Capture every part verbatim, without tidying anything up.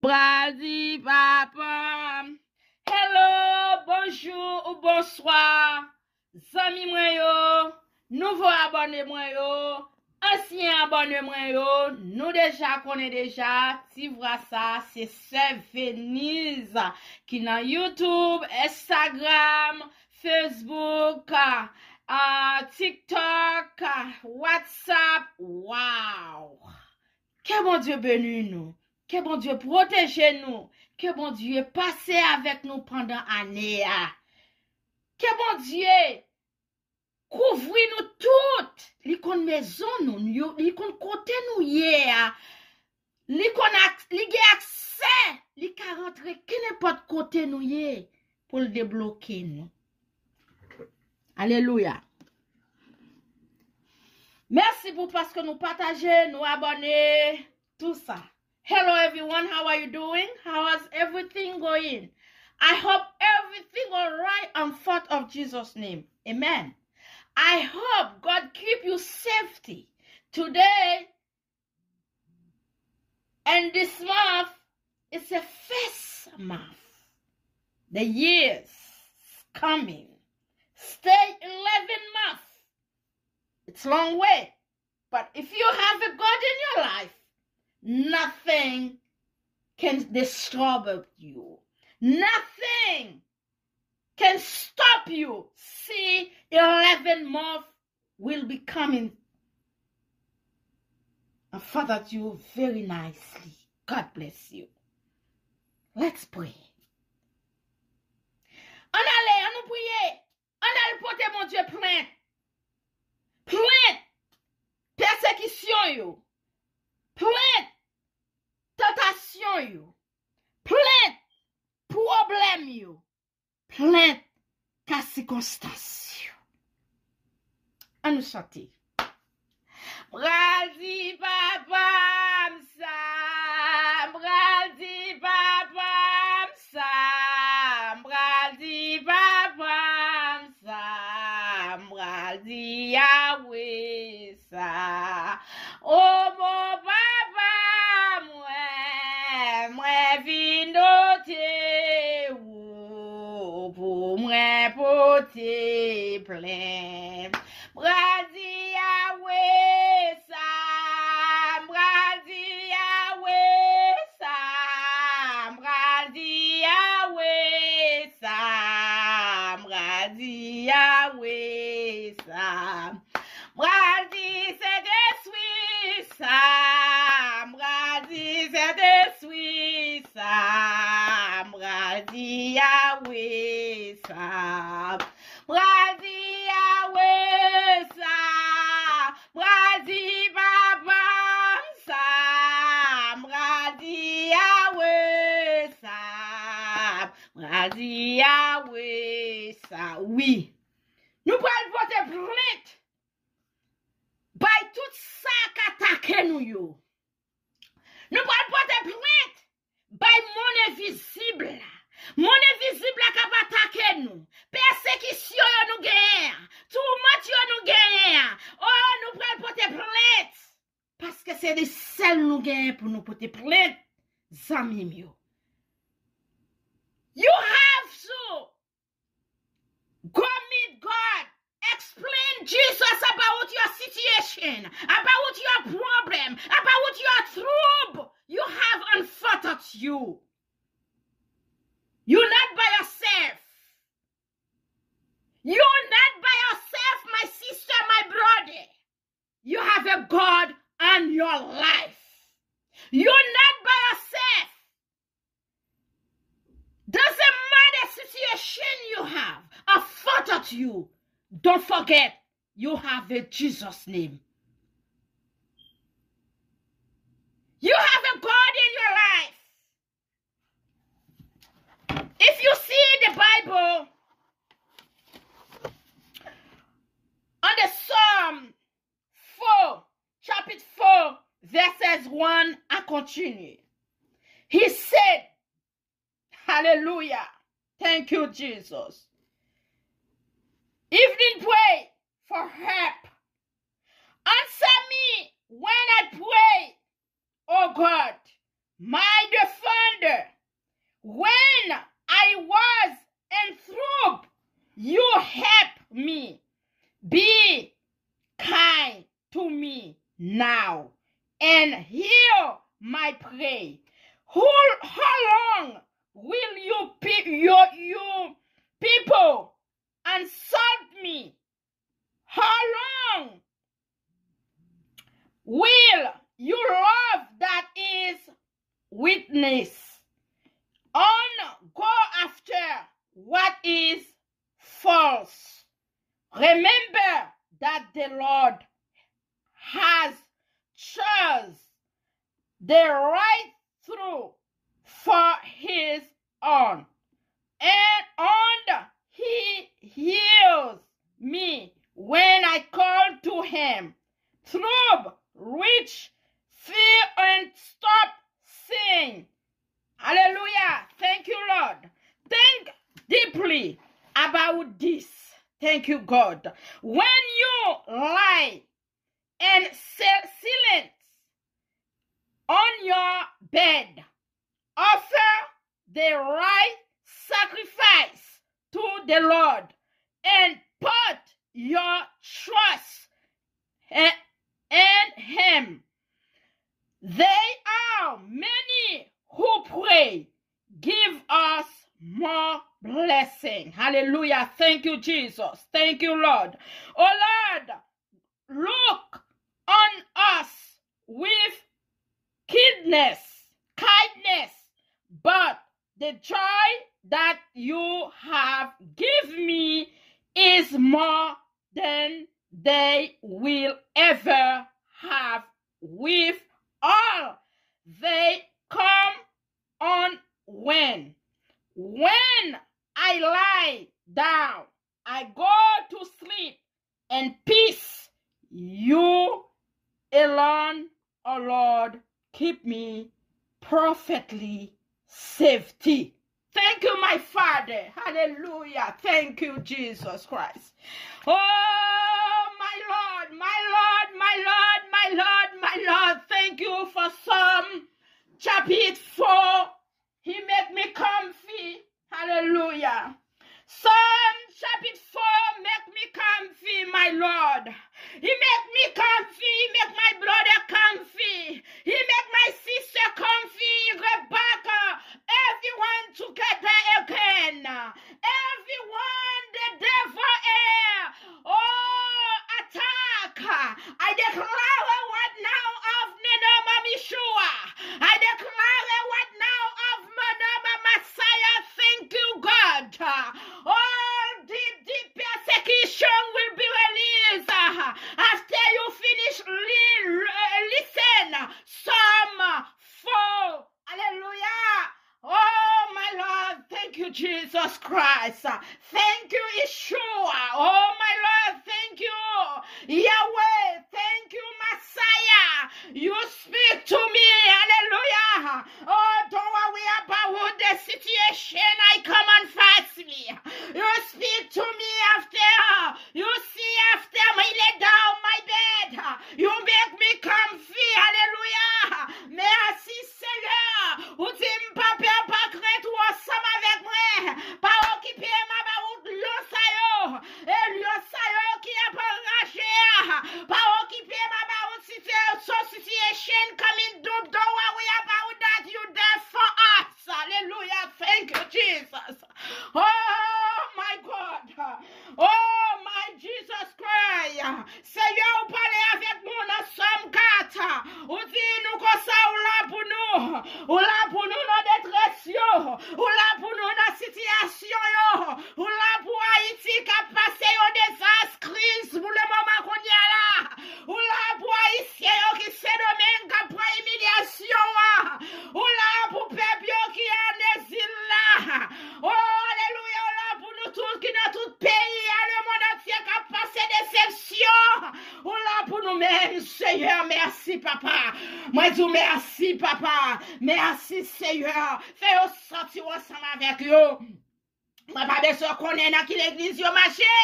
Pral di papa m. Hello, bonjou ou bonswa. Zanmi mwen yo, nouvo abòne mwen yo, ansyen abòne mwen yo, nou deja konnen deja, ti vwa sa, se sè Venise ki nan YouTube, Instagram, Facebook, ah, TikTok, WhatsApp. Wow! Ke Bondye beni nou. Ke Bondye pwoteje nou. Ke Bondye pase avèk nou pandan ane a. Ke Bondye kouvri nou tout. Li konn mezon nou, li konn kote nou ye a. Li konn ak, li gen aksè, li ka rantre kenenpòt kote nou ye pou l debloke nou. Alelouya. Mèsi pou paske nou pataje, nou abòne, tou sa. Hello everyone, how are you doing? How is everything going? I hope everything all right in front of Jesus' name. Amen. I hope God keep you safety today and this month. It's a first month. The year's coming. Stay eleven months. It's long way. But if you have a God in your life, nothing can disturb you. Nothing can stop you. See, eleven month will be coming and Father to you very nicely. God bless you. Let's pray. Ann ale, ann nou priye. Ann al pote Bondye plent. Plent pèsekisyon yo. Plent tantasyon yo. Plent pwoblèm yo. Plent ka sikonstans yo. Ann nou chante. M pral di papa m sa, m pral di papa m sa, m pral di papa m sa, m pral di Yawe sa. O bon papa mwen, mwen vin note ou pou mwen pote plent. M pral di Yawe sa, m pral di Yawe sa, m pral di Yawe sa, m pral di Yawe sa. M pral di Sentespri sa, m pral di Sentespri sa, m pral di Yawe sa. M pral di Yawe sa, m pral di papa m sa, m pral di Yawe sa, m pral di Yawe sa. Wi. Nou pral pote plent bay tout sa k atake nou yo. Nou pral pote plent bay monn envizib la. Monn envizib la k ap atake nou. Pèsekisyon yo nou genyen an. Toumant yo nou genyen an. O, nou pral pote plent. Paske se li sèl nou genyen pou nou pote plent, zanmi m yo. You have to go meet God. Explain Jesus about your situation, about your problem, about your trouble you have in front of you. You're not by yourself. You're not by yourself, my sister, my brother. You have a God on your life. You're not by yourself. Doesn't matter situation you have in front of you, don't forget you have a Jesus name. You have a God in your life. If you see the Bible, on the Psalm four, chapitre four, verses one à continuer. He said, Hallelujah. Thank you, Jesus. Evening pray for help. Answer me when I pray, O God, my defender. Who, how long will you, pe- your, you people insult me? How long will you love that is witness? And go after what is false. Remember that the Lord has chose the right through for his own, and, and he hears me when I call to him. Through which fear and stop sin. Hallelujah. Thank you, Lord. Think deeply about this. Thank you, God. When you lie and si- silence on your bed, offer the right sacrifice to the Lord and put your trust in, in him. There are many who pray, give us more blessing. Hallelujah. Thank you, Jesus. Thank you, Lord. Oh Lord, look on us with kindness, kindness, but the joy that you have given me is more than they will ever have with all they come on when. When I lie down, I go to sleep in peace. You alone, O Lord, keep me perfectly safety. Thank you, my Father. Hallelujah. Thank you, Jesus Christ. Oh, my Lord, my Lord, my Lord, my Lord, my Lord. Thank you for Psalm chapter four. He make me comfy. Hallelujah. Psalm chapter four make me comfy, my Lord. He make me comfy. He make my brother comfy. He make my sister comfy. Rebecca, everyone together again. Everyone, the devil air. Oh, attack. I declare it right now of the name of Yeshua. I declare it right now of the name of Messiah. Thank you, God. All the, the persecution will be released after you finish li- listen some four. Hallelujah. Oh, my Lord, thank you, Jesus Christ. Thank you, Yeshua. Oh, my Lord, thank you, Yahweh. Thank you, Messiah. You speak to me. Hallelujah. Oh, don't worry about the situation I come and face me. You speak to me after. You see after me lay down my bed. You make me comfy. Hallelujah. Mèsi, Senyè. Ou di m pa pè, pa krent, ou ansanm avèk mwen. Pa okipe m about lyon sa yo. E lyon sa yo ki ap anraje a. Pa okipe m about situation, situation coming down. Don't worry about that. You there for us. Hallelujah. Thank you, Jesus. Oh, my God. Oh, my Jesus Christ. Senyè, ou pale avèk nou nan Sòm kat. Ou di nou konsa, ou la pou nou. Ou la pou nou nan detrès yo. Ou la pou nou nan sitiyasyon yo. Ou la pou Ayiti k ap pase yon dezas, kriz pou le moman kounye a la. Ou la pou Ayisyen yo ki Sendomeng k ap pran imilyasyon an. Ou la pou pèp yo ki an ezil la. Oh, alelouya, ou la pou nou tout ki nan tout peyi a, le mond antye k ap pase desepsyon. Ou la pou nou menm, Senyè, mèsi, papa. Mwen di w mèsi, papa. Mèsi, Senyè. Fè yo santi w ansanm avèk yo. Mwen pa bezwen konnen nan ki legliz yo mache.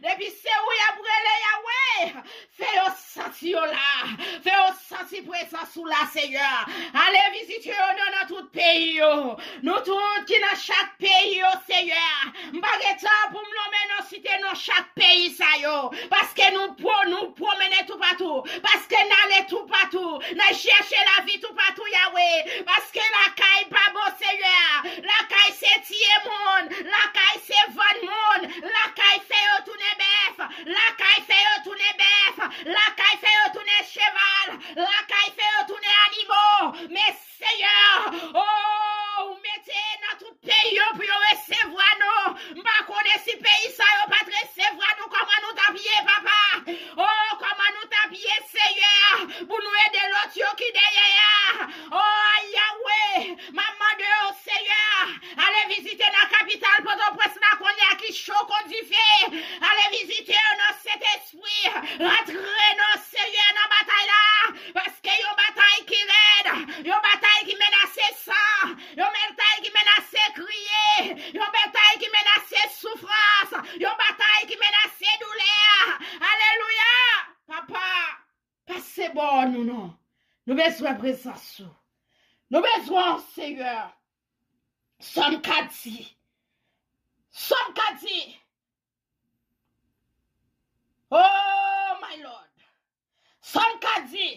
Depi se ou y ap rele, Yahweh, fè yo santi yo la. Fè yo santi prezans ou la, Senyè. Ale vizite yo nan, nan tout peyi yo. Nou tout ki nan chak peyi yo, Senyè. M pa gen tan pou m nonmen non, site non chak peyi sa yo. Paske nou pwo, nou pwomennen toupatou. Paske n ale toupatou. N al chèche lavi toupatou, Yahweh. Paske lakay Ale vizite yo nan Sentespri. Rantre non Seyè nan batay la. Paske yon batay ki rèd, yon batay ki menase san, yon batay ki menase kriye, yon batay ki menase soufrans, yon batay ki menase doulè. Alelouya! Papa, pase bò nou non. Nou bezwen prezans ou. Nou bezwen w, Seyè. Sòm ka di. Sòm ka di. Oh my Lord. Sòm ka di,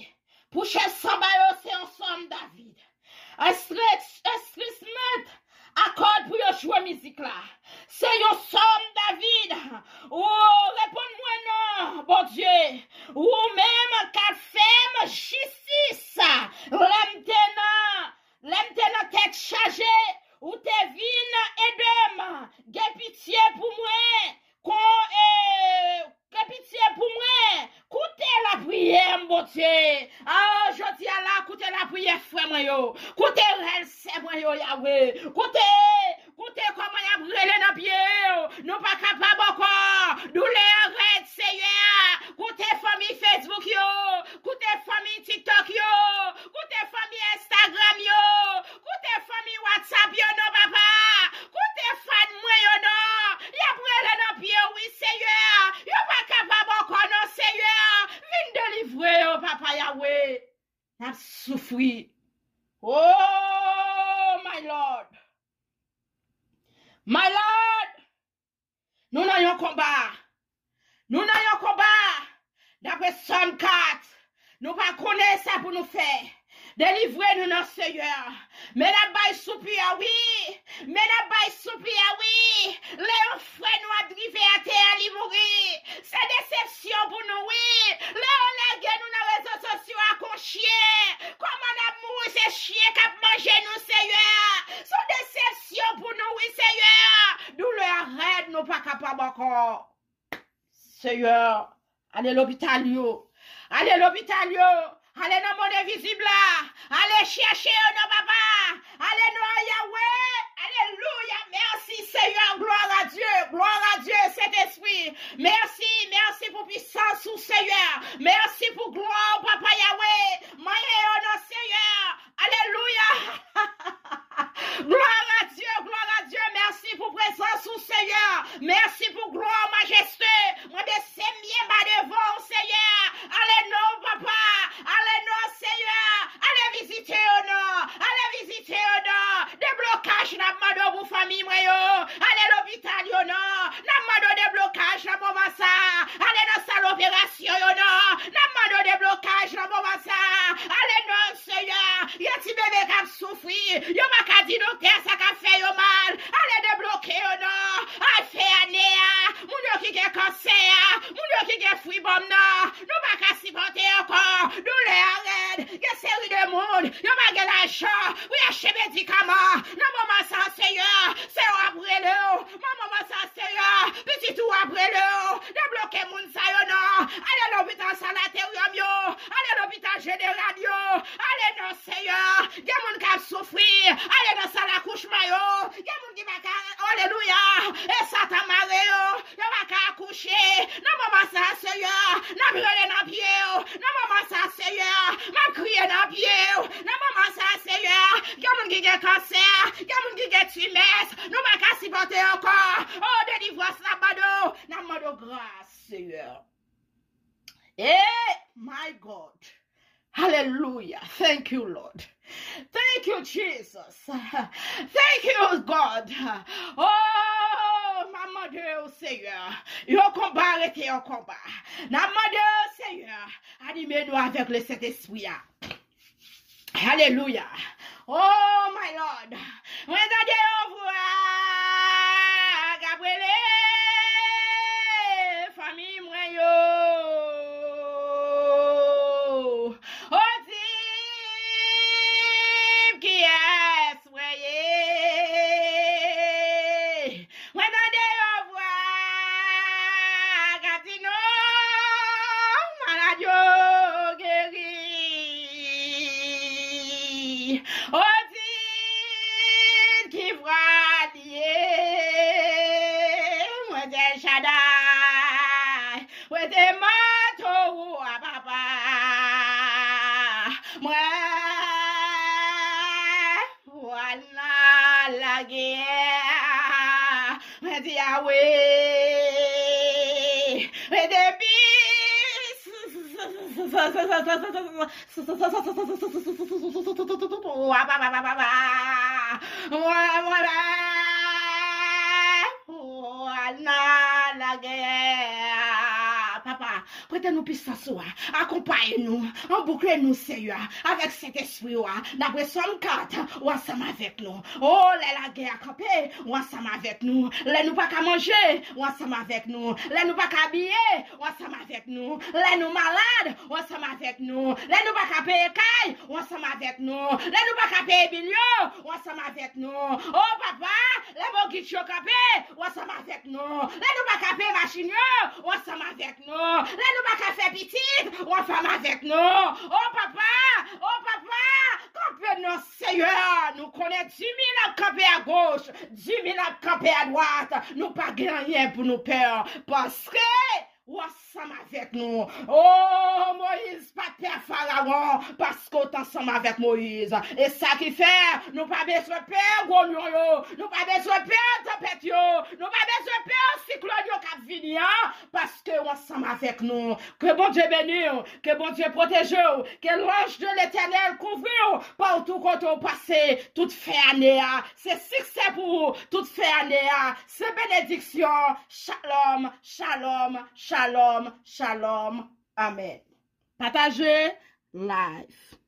pou chèz sanba yo, se yon sòm David. Enstri-, enstrisman a kòd pou yo jwe mizik la. Se yon sòm David. Ou reponn mwen non, Bondye. Ou menm k ap fè m jistis. Lè m te nan, lè m te nan tèt chaje, ou te vin ede m. Gen pitye pou mwen. Kon, e, gen pitye pou mwen. Koute lapriyè m, Bondye. A, jodi a la, koute lapriyè frè mwen yo. Koute rèl sè mwen yo, Yawe. Koute, koute kòman y ap rele nan pye yo. Nou pa kapab ankò. Doulè an rèd, Seyè. Koute fanmi Facebook yo. Koute fanmi TikTok yo. Koute fanmi Instagram yo. Koute fanmi WhatsApp yo non, papa. Koute fan mwen yo non. Y ap rele nan pye w, wi, Seyè. Yo pa kapab ankò non, Seyè. Vin delivre yo, papa Yawe. N ap soufri. Oh, my Lord. My Lord. Nou nan yon konba. Nou nan yon konba. Dapre Sòm kat, nou pa konnen sa pou nou fè. Delivre nou non, Seyè. Men n ap bay soupi a, wi. Men n ap bay soupi a, wi. Lè yon frè nou ap drive atè a, li mouri. Se desepsyon pou nou, wi. Lè yo lage nou nan rezo sosyo a kon chyen, kòman n ap mouri? Se chyen k ap manje nou, Seyè. Se yon desepsyon pou nou, wi, Seyè. Doulè a rèd, nou pa kapab ankò. Seyè, ale lopital yo. Ale lopital yo. Ale nan monn envizib la. Ale chèche yo non, papa. Ale non, Yawe. Alelouya. Mèsi, Seyè. Gloire à Dieu. Gloire à Dieu, Sentespri. Mèsi, mèsi pou pisans ou, Seyè. Mèsi pou glwa ou, papa Yawe. Manyen yo non, Seyè. Alelouya. Gloire à Dieu, gloire à Dieu. Mèsi pou prezans ou, Seyè. Mèsi pou glwa ou, majeste. Mwen bese mwen ba devan ou, Seyè. Ale non, papa. Ale non, Seyè. Ale vizite yo non. Ale vizite yo non. Deblokaj n ap mande w pou fanmi mwen yo. Ale lopital yo non. N ap mande w deblokaj nan moman sa. Ale nan sal operasyon yo non. N ap mande w deblokaj nan moman sa. Ale non, Seyè. Gen ti bebe k ap soufri. Yo pa ka di doktè sa k ap fè yo mal. Ale debloke yo non. Al fè ane a. Moun yo ki gen kansè a. Moun yo ki gen fibwòm nan. Nou pa ka sipòte ankò. Doulè a rèd. Gen seri de moun. Yo pa gen lajan pou y achte medikaman. Nan moman sa, Seyè. Se yo ap rele w. Nan moman sa, Seyè. Pitit ou ap rele w. Debloke moun sa yo non. Ale lopital sanateryòm yo. Ale lopital jeneral yo. Ale non, Seyè. Gen moun k ap soufri. Ale nan sal akouchman yo. Gen moun ki pa ka, alelouya. E Satan mare yo. Yo pa ka akouche. Nan moman sa, Seyè. N ap rele nan pye w. Nan moman sa, Seyè. M ap kriye nan pye w. Nan moman sa, Seyè. Gen moun ki gen kansè. Gen moun ki gen timès. Nou pa ka sipòte ankò. O, delivrans n ap mande w. N ap mande w gras, Seyè. Hey, my God. Hallelujah. Thank you, Lord. Thank you, Jesus. Thank you, God. Oh, m ap mande w, Seyè. Yon konba rete yon konba. N ap mande w, Seyè, anime nou avèk le Sentespri a. Alelouya. Oh, my Lord. Mwen tande yon vwa k ap rele fanmi mwen yo. O di m kiyès mwen ye. Mwen tande yon vwa k ap di nou malad yo geri. O di m ki vwa l ye. Mwen di El Shaddai. Lagè, mwen di a wi. Mwen depi nan lagè, papa, prete nou pisans ou a, akonpaye nou, anboukle nou, Seyè, avèk Sentespri ou a. Dapre Sòm kat, ou ansanm avèk nou. O, lè lagè a kanpe, ou ansanm avèk nou. Lè nou pa ka manje, ou ansanm avèk nou. Lè nou pa ka abiye, ou ansanm avèk nou. Lè nou malad, ou ansanm avèk nou. Lè nou pa ka peye kay, ou ansanm avèk nou. Lè nou pa ka peye bil yo, ou ansanm avèk nou. O papa, lè mògij yo kanpe, ou ansanm avèk nou. Lè nou pa ka peye machin yo, ou ansanm avèk nou. Lè nou pa ka fè pitit, ou ansanm avèk nou. O papa, o papa, kanpe non, Seyè. Nou konnen di mil ap kanpe agoch, di mil ap kanpe adwat. Nou pa gen anyen pou nou pè, paske ou ansanm avèk nou. O, Moyiz pa t pè Farawon, paske w t ansanm avèk Moyiz. E sa ki fè, nou pa bezwen pè gwo lyon yo, nou pa bezwen pè tanpèt yo, nou pa bezwen pè siklòn yo k ap vini an, paske w ansanm avèk nou. Ke Bondye beni w, ke Bondye pwoteje w, ke lanj de Letènèl kouvri w patou kote w pase, tout fen ane a. Se siksè pou ou, tout fen ane a. Se benediksyon. Shalom, shalom, shalom, shalom. Amèn. Pataje live.